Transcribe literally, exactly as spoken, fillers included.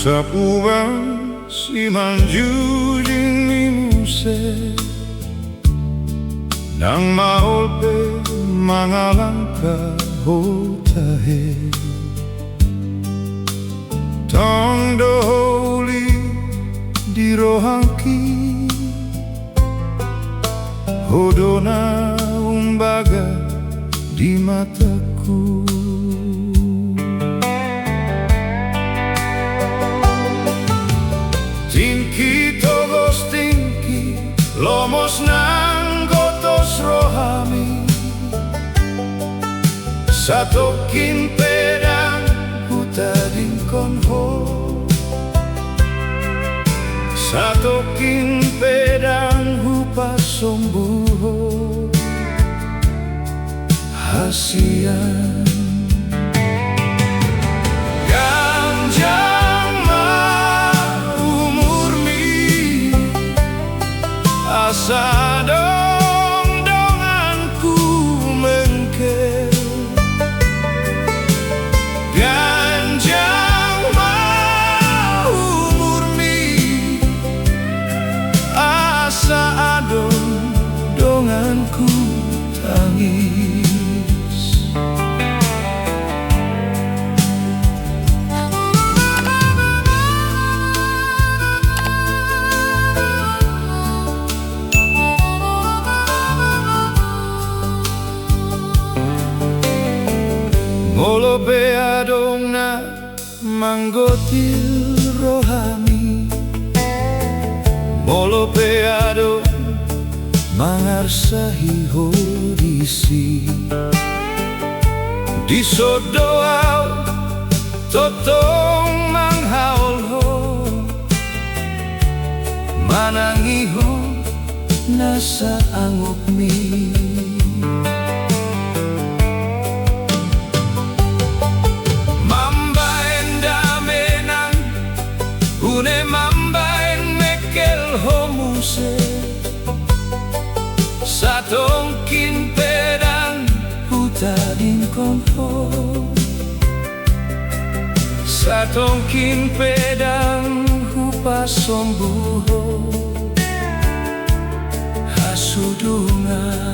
Gabe uba simanjujung ni muse, nang maol pe mangalangka ho tahe. Tong do ho uli di rohangki, ho do na umbaga di matangku. Tingki togos tingki, lomos nang gotos rohami. Satongkin pe ndang hutadingkon ho, satongkin pe ndang hupasombu ho. Hasian. Ganjang ma umurmi, asa adong donganku mengkel. Ganjang ma umurmi, asa adong donganku tangis. Molo pe adong na manggotil rohami, molo pe adong mangarsahi ho disi, dison do ahu tongtong manghaol ho, manangihon nasa angopmi. Mambahen dame nang, une mambahen mengkel ho muse. Satongkin pe ndang hutadingkon ho, satongkin pe ndang hupasombu ho. Hasudungan.